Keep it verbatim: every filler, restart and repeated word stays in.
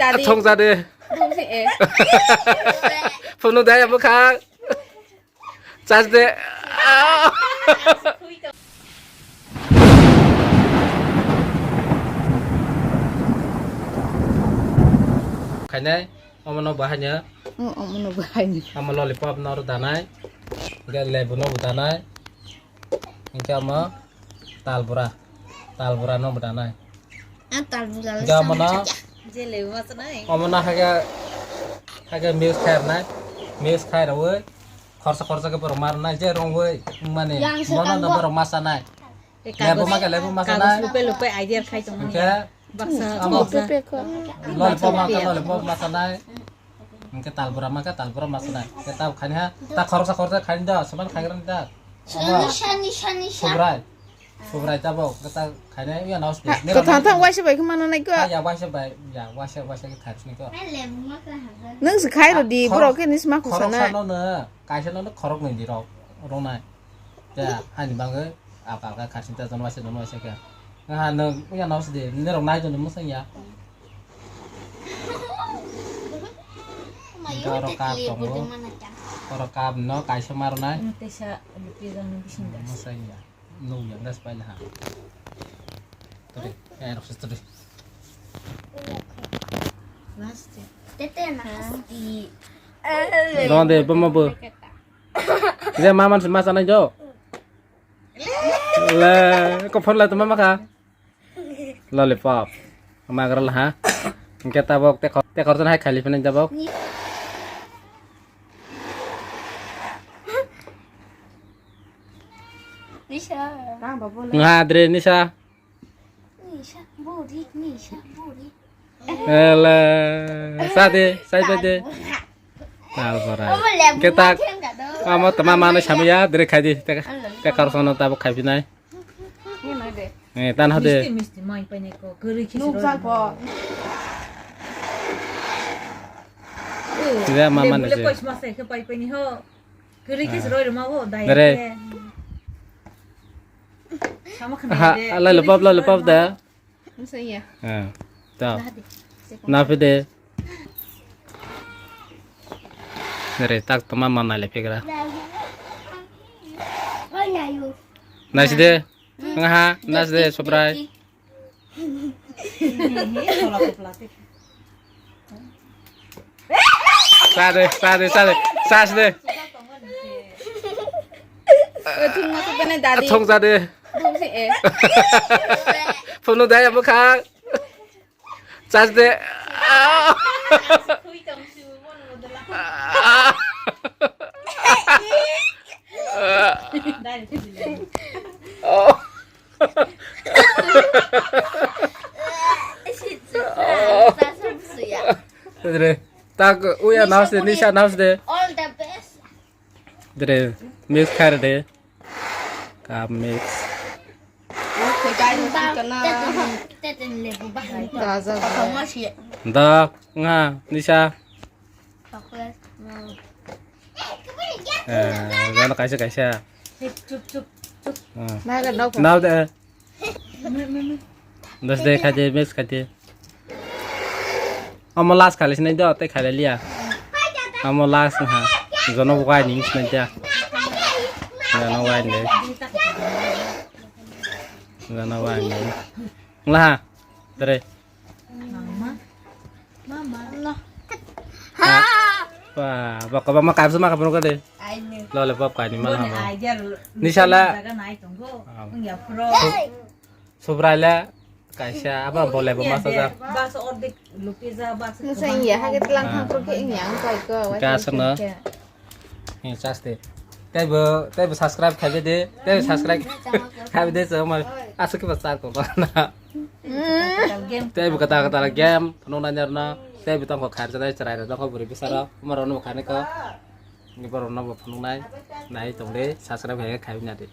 Dadi. Athong jade. Dungsi e. Phunu dai abo kha. Charge de. Khainai, omono bahai nya. Oh, omono bahai nya. Omo lollipop no ro danai. Hingke lebu no bo danai. Hingke omo talbura. Talbura no bo danai. Ah, talbura. Hingke omono. Je lebu ma sanai. Omono hage, hage mix khai nai. Mix khai rawi. Khorsa khorsa khe borok mar nai je rongwi mani. Yang se mono no kango. Borok ma sanai. Lebu ma khe lebu ma sanai. Lupe lupe idea khai tong. Hingke baksa amo baksa. Lollipop ma khe lollipop ma sanai. Hingke talbura ma khe talbura ma sanai. Hingke ta khani ha ta khoroksa khoroksa khani da seman khai ran da. Shani, shani, shani, shani. Subrai. Subrai ta bo kata khani ya naos de. Kathang thang waisa bai khuma no nai ko. Ya waisa bai ya waisa waisa khai sini ko. Nang se khai ro di borok khe nis ma khoroksa no no kaisa no khorok nai di rok rongnai. Ya hani bangwi. Aka aka kharsin ta jono waisa jono waisa khe. Nga ha nwng ya naos de nirok nai jono mwsang ya. Hingke oro cup tongo. Oro cup no kaisa ma rwnai. Tesa lupi jang ni bising das. Mwsang ya. Nuk ya das paila ha. Tore, eh, rok se tore. Last. Tete na hasti. Ron de, bama bo. Je ma man se ma sanai jo. Le, ko phone la tuma maka. Lollipop. Magra la ha. Hingke tabok te khor, te khorjon hai khali phene tabok. Nisha. Nga dre Nisha. Nisha, buri, Nisha, buri. Ele, sade, sai sade. Talbora. Omo lebu ketak. Amo tama mano samya, dire khai di. Te, te kar sono tabok khai pinai. Eh, tan hade. Misti, misti, mai pai ne ko, kiri kisi roi. Tidak mama lebu le nasi. Koi semasa ke pai pai ni ho. Kiri kisi roi rima wo, dai. Dere. Sama kena. Ha, de. Lollipop, lollipop da. Masa iya. Eh, tau. Nah, di. Napi de. Nere tak toma mana le pigra. Nasi de. Ngaha, nasi de, Subrai. Sade, sade, sade. Sas de. Thung ma tu bene dadi. Thung jade. Thung si e. Phunu dai abo kha. Sas de. Dre, tak uya naos de, Nisha naos de. All the best. Dre, mix khai de. Cup mix. Okay, guys, masih kena. Tete lebu bahai. Taza. Da, nga, Nisha. Chocolate. Eh, gana kaisa kaisa. Chup, chup, chup. Nai ga dau. Nau de. Dos de khai de, mix khai de. Amo last khali sinai do, tei khali liya. Amo last ha. Jono wai ning sinai dia. Jono wai ning. Jono wai ning. Ngla ha. Dere. Mama. Mama. Ba, ba, ba, ma kapsa ma kapro ka de. Lo le pop ka ni ma ha. Ni sala. Subrai le kaisa abo bole bo masa ja. Bas ordik lupi ja bas. Nusang ya hage tlang thang pro ke ing yang kai ko. Ka sana. Ni chaste. Tei bo, tei bo subscribe khai de, tei bo subscribe khai de so ma. Asu ke ba sar ko na. Tei bo kata kata game, phunuk nai na, tei bo tong ko khar jai chrai da ko buri bisara, umar no khani ko. Ni boro no bo phunuk nai, nai tong de, subscribe khai khai na de.